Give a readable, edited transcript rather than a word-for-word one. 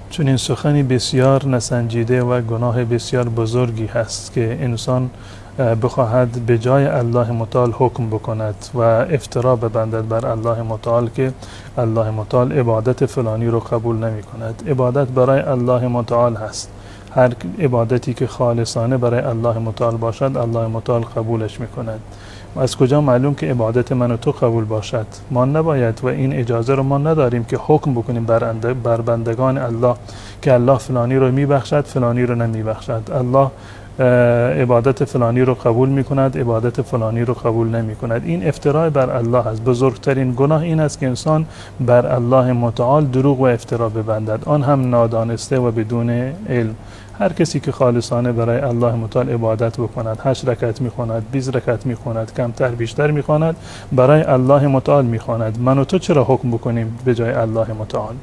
Чунин сухани бисёр насанҷида ва гуноҳи бисёр бузурге ҳаст, ки инсон бихоҳад ба ҷои Аллоҳи мутаол ҳукм бикунад ва ифтиро бибандад бар Аллоҳи мутаол, ки Аллоҳи мутаол ибодати фалонӣ-ро қабул намекунад. Ибодат барои Аллоҳи мутаол ҳаст. Ҳар ибодате ки холисона барои Аллоҳи мутаол бошад, Аллоҳи мутаол қабулаш мекунад. Ва аз куҷо маълум ки ибодати ман ва ту қабул бошад? Мо набояд ва ин иҷозаро мо надорем, ки ҳукм бикунем бар бандагони Аллоҳ, ки Аллоҳ фалониро мебахшад, фалониро намебахшад, Аллоҳ ибодати фалониро қабул мекунад, ибодати фалониро қабул намекунад. Ин ифтиро бар Аллоҳ аст. Бузургтарин гуноҳ ин аст, ки инсон бар Аллоҳи мутаол дурӯғ ва ифтиро бибандад, он ҳам нодониста ва бидуни илм. Ҳар касе ки холисона барои Аллоҳи мутаол ибодат бикунад, 8 ракъат мехонад, 20 ракъат мехонад, камтар бештар мехонад, барои Аллоҳи мутаол мехонад. Ман ва ту чаро ҳукм бикунем ба ҷои Аллоҳи мутаол?